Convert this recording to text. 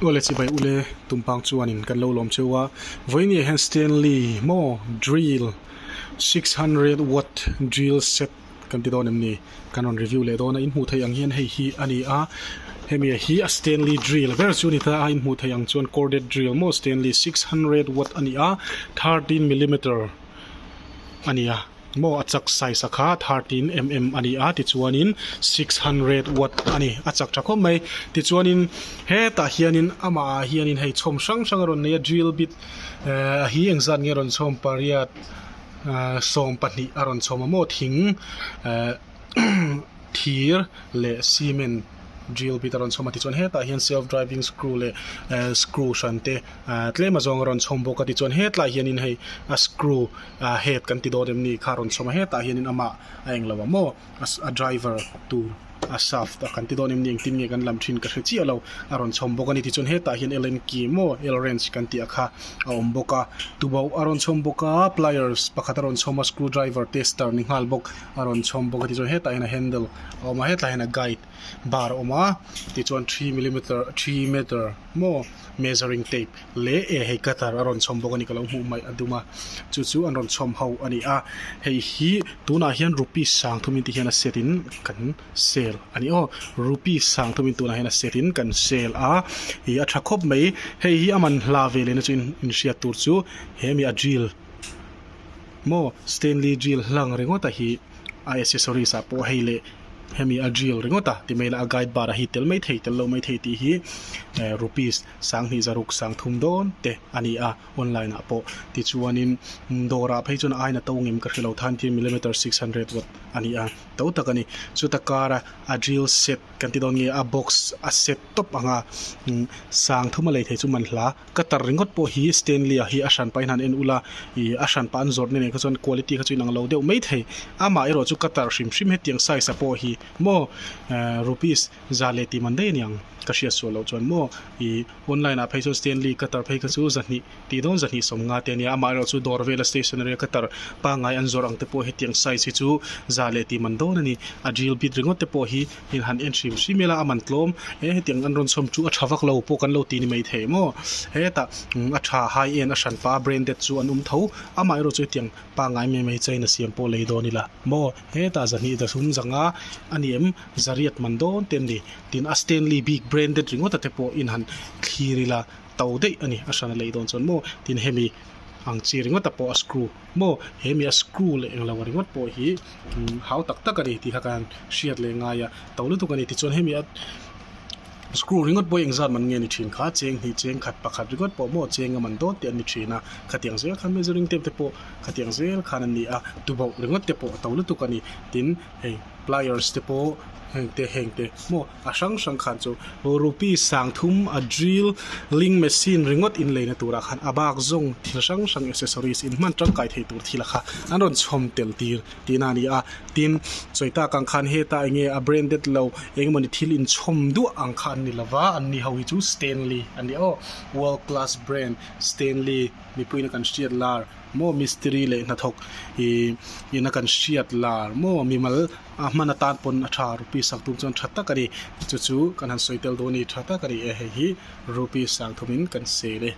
Awle chibai ule tumpang chuanin kan lo lawm cheu a, vawiin hian Stanley maw drill 600 watt drill set kan ti dawn em ni kan rawn review leh dawn a, in hmuh theih ang hian hei hi a ni a, hemi hi a Stanley drill ber chu a ni ta a, in hmuh theih ang chuan corded drill maw Stanley 600 watt a ni a, 13 millimeter a ni a. Maw a chak size a kha 13 mm a ni a tichuanin 600 watt a ni a chak tha khawp mai tichuanin hetah hianin amah ah hianin hei chhawm hrang hrang a rawn nei a drill bit eh hi engzat nge a rawn chhawm pariat ah 12 a rawn chhawm a maw thing eh thir leh cement drill bit a rawn chhawm a tichuan hetah hian self driving screw leh eh screw hran te ah tlem azawng a rawn chhawm bawk a tichuan hetlai hianin hei a screw ah head kan ti dawn em ni kha a rawn chhawm a hetah hianin amah a englo ang maw a driver tur a shaft a kan ti dawn em ni engtin nge kan lam thin ka hre chiah lo a rawn chhawm bawk a ni tichuan hetah hian Allen key maw L wrench kan tih a kha a awm bawk a tuboh a rawn chhawm bawk a pliers pakhat a rawn chhawm a screw driver tester ni nghal bawk a rawn chhawm bawk a tichuan hetah hian a handle a awm a hetlai hian a guide bar a awm a tichuan 3 millimeter 3 meter maw measuring tape leh e hei cutter a rawn chhawm bawk a ni ka lo hmuh mai a dum a chu chu an rawn chhawm ho a ni a hei hi tunah hian rupees sang thum in ti hian a set in kan sale a ni aw rupees sang thum in tunah hian a set in kan sale a ih a tha khawp mai hei hi a man hla ve leh na chu in hriat tur chu he mi a drill maw stanley drill hlang ringawt a hi a accessories ah pawh hei leh hemi a drill ringawt a ti mai ila a guide bar a hi tel mai thei tel lo mai thei tih hi eh rupees sanghnih zaruk sang thum dawn te a ni a online ah pawh tichuanin dawrah phei chuan a aina to ngem ka hrelo 13 millimeter 600 watt a ni a to tak a ni chuta kara a drill set kan ti dawn nge a box a set tawp anga sang thum a lei thei chu man hla. Cutter ringawt pawh hi Stanley ah hi a hran pahin han en ula ih a hran pah an zawrh na nen kha chuan quality kha chu inang lo deuh mai thei amah erawh chu cutter hrim hrim hetiang size ah pawh hi maw eh rupees za leh tih man daih a niang ka hriat sual loh chuan maw ih online ah phei chuan Stanley cutter phei kha chu zahnih tih dawn zahnih sawmnga te a nia amah erawh chu dawr vela stationery a cutter pangngai an zawrh ang te pawh hetiang size hi chu za leh tih man dawn a ni a drill bit ringawt te pawh hi. In han en hrim hrim ila a man tlawm he hetiang an rawn chhawm chu a tha vak lo pawh kan lo ti ni mai thei maw hetah a tha high end a hran pa branded chu an awm tho amah erawh chu hetiang pangngai mai mai china siam pawh lei dawn ila maw hetah zahnih zahum zanga a ni em zariat man dawn te an ni tin a stanley bik branded ringawt a te pawh in han thlir ila to daih a ni a hran a lei dawn chuan maw tin hemi ang chi ringawt a pawh a screw maw he mi a screw leh englo ringawt pawh hi hau tak tak a ni tih kha kan hriat leh ngai a to lutuk a ni tichuan hemi a screw ringawt pawh hi engzat man nge ni thin kha cheng hnih cheng khat pakhat ringawt pawh maw cheng a man dawn tih an ni thin a khatiang zel khan measuring tape te pawh khatiang zel khan an ni a tuboh ringawt te pawh a to lutuk a ni tin hei pliers te pawh heng te heng te maw. A hrang hrang khan chu rupee sang thum a drill ling machine ringawt in leina turah khan a bak zawng thil hrang hrang accessories in hman tangkai thei tur thil a kha an rawn chhawm tel tir tihna a ni a. Tin, chawi tak ang khan heta enge a branded lo engemaw ni thil inchhawm duah ang kha an ni lova, an ni ho hi chu Stanley a ni aw, world class brand Stanley mipuiin a kan hriat lar maw mistiri leh hnathawk ih ina kan hriat lar maw mimal A hman atan pawn a tha rupee sak tum chuan tha tak a ni. Chu chu kan han sawi tel dawn a ni tha tak a ni e hei hi rupee sang thumin kan sel e.